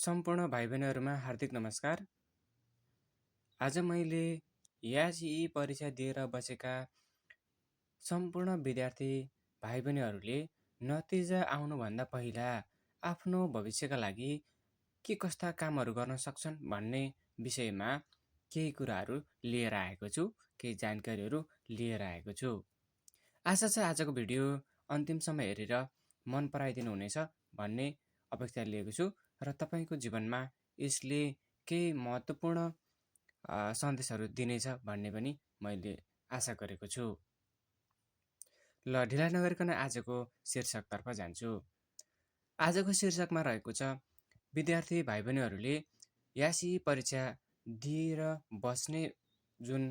सम्पूर्ण भाइ बहिनीहरूमा हार्दिक नमस्कार। आज मैले यासिई परीक्षा दिएर बसेका सम्पूर्ण विद्यार्थी भाइ बहिनीहरूले नतिजा आउनुभन्दा पहिला आफ्नो भविष्यका लागि के कस्ता कामहरू गर्न सक्छन् भन्ने विषयमा केही कुराहरू लिएर आएको छु, केही जानकारीहरू लिएर आएको छु। आशा छ आजको भिडियो अन्तिमसम्म हेरेर मन पराइदिनु हुनेछ भन्ने अपेक्षा लिएको छु र तपाईँको जीवनमा यसले केही महत्त्वपूर्ण सन्देशहरू दिनेछ भन्ने पनि मैले आशा गरेको छु। ल ढिला नगरिकन आजको शीर्षकतर्फ जान्छु। आजको शीर्षकमा रहेको छ विद्यार्थी भाइ बहिनीहरूले यासिई परीक्षा दिएर बस्ने जुन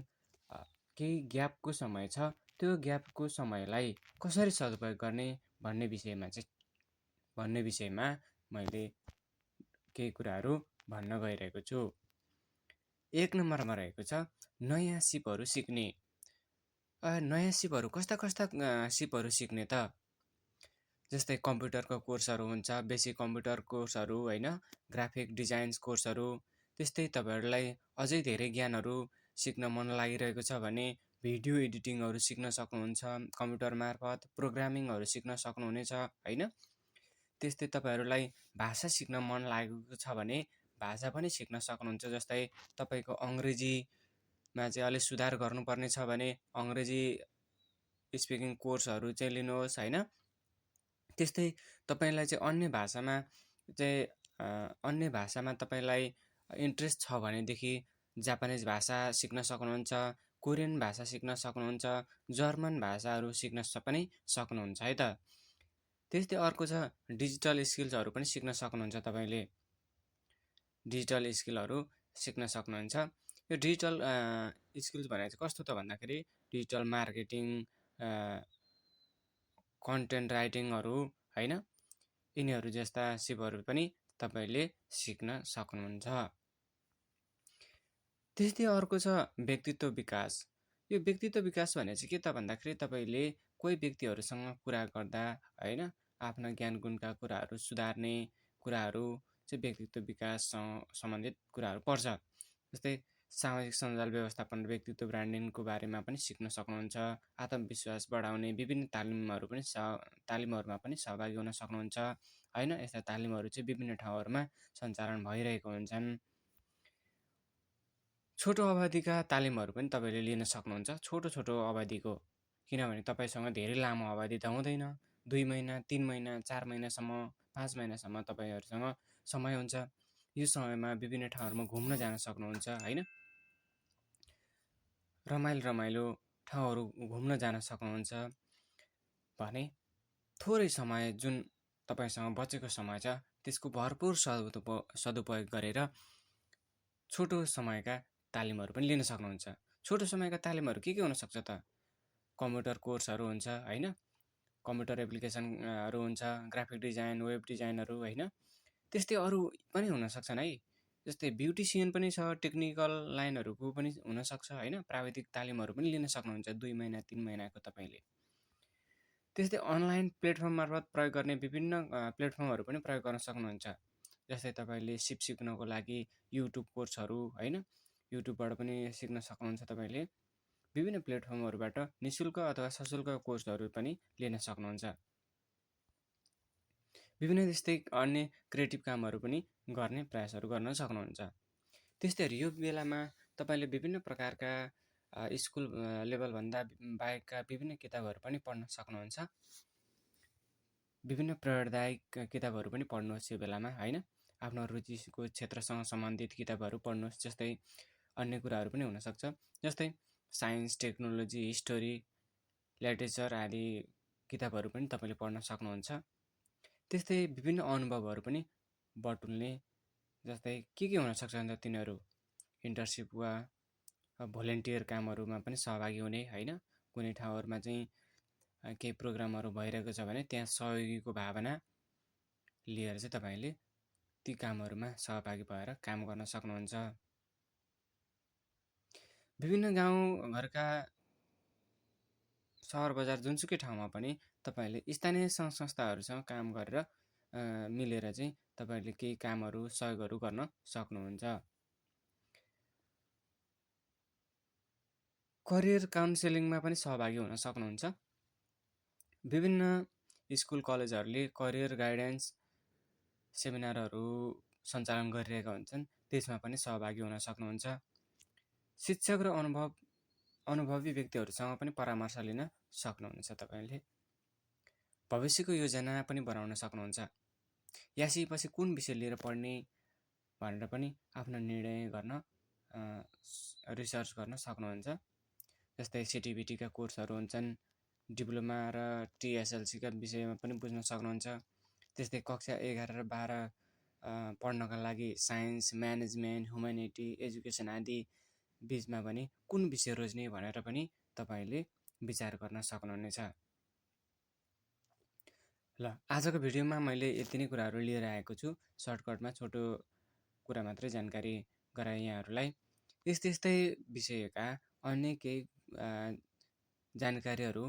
केही ग्यापको समय छ त्यो ग्यापको समयलाई कसरी सदुपयोग गर्ने भन्ने विषयमा मैले केही कुराहरू भन्न गइरहेको छु। 1 नम्बरमा रहेको छ नयाँ सिपहरू सिक्ने। नयाँ सिपहरू कस्ता सिपहरू सिक्ने त? जस्तै कम्प्युटरको कोर्सहरू हुन्छ, बेसिक कम्प्युटर कोर्सहरू होइन, ग्राफिक डिजाइन्स कोर्सहरू। त्यस्तै तपाईँहरूलाई अझै धेरै ज्ञानहरू सिक्न मन लागिरहेको छ भने भिडियो एडिटिङहरू सिक्न सक्नुहुन्छ, कम्प्युटर मार्फत प्रोग्रामिङहरू सिक्न सक्नुहुनेछ होइन। त्यस्तै तपाईँहरूलाई भाषा सिक्न मन लागेको छ भने भाषा पनि सिक्न सक्नुहुन्छ। जस्तै तपाईँको अङ्ग्रेजीमा चाहिँ अलिक सुधार गर्नुपर्ने छ भने अङ्ग्रेजी स्पिकिङ कोर्सहरू चाहिँ लिनुहोस् होइन। त्यस्तै तपाईँलाई चाहिँ अन्य भाषामा तपाईँलाई इन्ट्रेस्ट छ भनेदेखि जापानिज भाषा सिक्न सक्नुहुन्छ, कोरियन भाषा सिक्न सक्नुहुन्छ, जर्मन भाषाहरू सिक्न पनि सक्नुहुन्छ है त। त्यस्तै अर्को छ डिजिटल स्किल्सहरू पनि सिक्न सक्नुहुन्छ। तपाईँले डिजिटल स्किलहरू सिक्न सक्नुहुन्छ। यो डिजिटल स्किल्स भनेको चाहिँ कस्तो त भन्दाखेरि डिजिटल मार्केटिङ, कन्टेन्ट राइटिङहरू होइन, यिनीहरू जस्ता सिपहरू पनि तपाईँले सिक्न सक्नुहुन्छ। त्यस्तै अर्को छ व्यक्तित्व विकास। यो व्यक्तित्व विकास भने चाहिँ के त भन्दाखेरि तपाईँले कोही व्यक्तिहरूसँग कुरा गर्दा होइन आफ्ना ज्ञान गुणका कुराहरू सुधार्ने कुराहरू चाहिँ व्यक्तित्व विकाससँग सम्बन्धित कुराहरू पर्छ। जस्तै सामाजिक सञ्जाल व्यवस्थापन, व्यक्तित्व ब्रान्डिङको बारेमा पनि सिक्न सक्नुहुन्छ। आत्मविश्वास बढाउने विभिन्न तालिमहरूमा पनि सहभागी हुन सक्नुहुन्छ होइन। यस्ता तालिमहरू चाहिँ विभिन्न ठाउँहरूमा सञ्चालन भइरहेको हुन्छन्। छोटो अवधिका तालिमहरू पनि तपाईँले लिन सक्नुहुन्छ, छोटो अवधिको, किनभने तपाईँसँग धेरै लामो अवधि त हुँदैन। 2 महिना, 3 महिना, 4 महिनासम्म, 5 महिनासम्म तपाईँहरूसँग समय हुन्छ। यो समयमा विभिन्न ठाउँहरूमा घुम्न जान सक्नुहुन्छ होइन। रमाइलो ठाउँहरू घुम्न जान सक्नुहुन्छ भने थोरै समय जुन तपाईँसँग बचेको समय छ त्यसको भरपुर सदुपयोग गरेर छोटो समयका तालिमहरू पनि लिन सक्नुहुन्छ। छोटो समयका तालिमहरू के हुनसक्छ त? कम्प्युटर कोर्सहरू हुन्छ होइन, कम्प्युटर एप्लिकेसनहरू हुन्छ, ग्राफिक डिजाइन, वेब डिजाइनहरू होइन। त्यस्तै अरू पनि हुनसक्छन् है। जस्तै ब्युटिसियन पनि छ, टेक्निकल लाइनहरूको पनि हुनसक्छ होइन। प्राविधिक तालिमहरू पनि लिन सक्नुहुन्छ 2 महिना 3 महिनाको तपाईँले। त्यस्तै अनलाइन प्लेटफर्म मार्फत प्रयोग गर्ने विभिन्न प्लेटफर्महरू पनि प्रयोग गर्न सक्नुहुन्छ। जस्तै तपाईँले सिक्नको लागि युट्युब कोर्सहरू होइन, युट्युबबाट पनि सिक्न सक्नुहुन्छ। तपाईँले विभिन्न प्लेटफर्महरूबाट निःशुल्क अथवा सशुल्क कोर्सहरू पनि लिन सक्नुहुन्छ। विभिन्न त्यस्तै अन्य क्रिएटिभ कामहरू पनि गर्ने प्रयासहरू गर्न सक्नुहुन्छ। त्यस्तै यो बेलामा तपाईँले विभिन्न प्रकारका स्कुल लेभलभन्दा बाहेकका विभिन्न किताबहरू पनि पढ्न सक्नुहुन्छ। विभिन्न प्रेरणादायक किताबहरू पनि पढ्नुहोस् यो बेलामा होइन। आफ्नो रुचिको क्षेत्रसँग सम्बन्धित किताबहरू पढ्नुहोस्। जस्तै अन्य कुराहरू पनि हुनसक्छ, जस्तै साइन्स, टेक्नोलोजी, हिस्टोरी, लिटरेचर आदि किताबहरू पनि तपाईँले पढ्न सक्नुहुन्छ। त्यस्तै विभिन्न अनुभवहरू पनि बटुल्ने, जस्तै के हुनसक्छ भने तिनीहरू इन्टर्नसिप वा भोलिन्टियर कामहरूमा पनि सहभागी हुने होइन। कुनै ठाउँहरूमा चाहिँ केही प्रोग्रामहरू भइरहेको छ भने त्यहाँ सहयोगीको भावना लिएर चाहिँ तपाईँले ती कामहरूमा सहभागी भएर काम गर्न सक्नुहुन्छ। विभिन्न गाउँघरका सहर बजार जुनसुकै ठाउँमा पनि तपाईँले स्थानीय सङ्घ संस्थाहरूसँग काम गरेर मिलेर चाहिँ तपाईहरूले केही कामहरू सहयोगहरू गर्न सक्नुहुन्छ। करियर काउन्सेलिङमा पनि सहभागी हुन सक्नुहुन्छ। विभिन्न स्कुल कलेजहरूले करियर गाइडेन्स सेमिनारहरू सञ्चालन गरिरहेका हुन्छन्, त्यसमा पनि सहभागी हुन सक्नुहुन्छ। शिक्षक र अनुभवी व्यक्तिहरूसँग पनि परामर्श लिन सक्नुहुन्छ। तपाईँले भविष्यको योजना पनि बनाउन सक्नुहुन्छ। यासी पछि कुन विषय लिएर पढ्ने भनेर पनि आफ्नो निर्णय गर्न रिसर्च गर्न सक्नुहुन्छ। जस्तै सिटिबिटीका कोर्सहरू हुन्छन्, डिप्लोमा र टिएसएलसीका विषयमा पनि बुझ्न सक्नुहुन्छ। त्यस्तै कक्षा 11 र 12 पढ्नका लागि साइन्स, म्यानेजमेन्ट, ह्युम्यानिटी, एजुकेसन आदि बिचमा पनि कुन विषय रोज्ने भनेर पनि तपाईँले विचार गर्न सक्नुहुनेछ। ल आजको भिडियोमा मैले यति नै कुराहरू लिएर आएको छु। सर्टकटमा छोटो कुरा मात्रै जानकारी गराएँ यहाँहरूलाई। यस्तै विषयका अन्य केही जानकारीहरू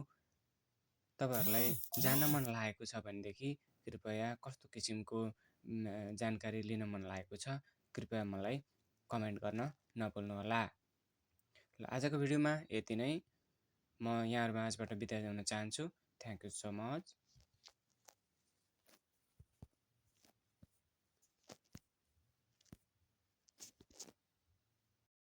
तपाईहरूलाई जान्न मन लागेको छ भनेदेखि कृपया कस्तो किसिमको जानकारी लिन मन लागेको छ कृपया मलाई कमेन्ट गर्न नभुल्नुहोला। ल आजको भिडियोमा यति नै। म यहाँहरू माझबाट बिदा हुन चाहन्छु। Thank you so much.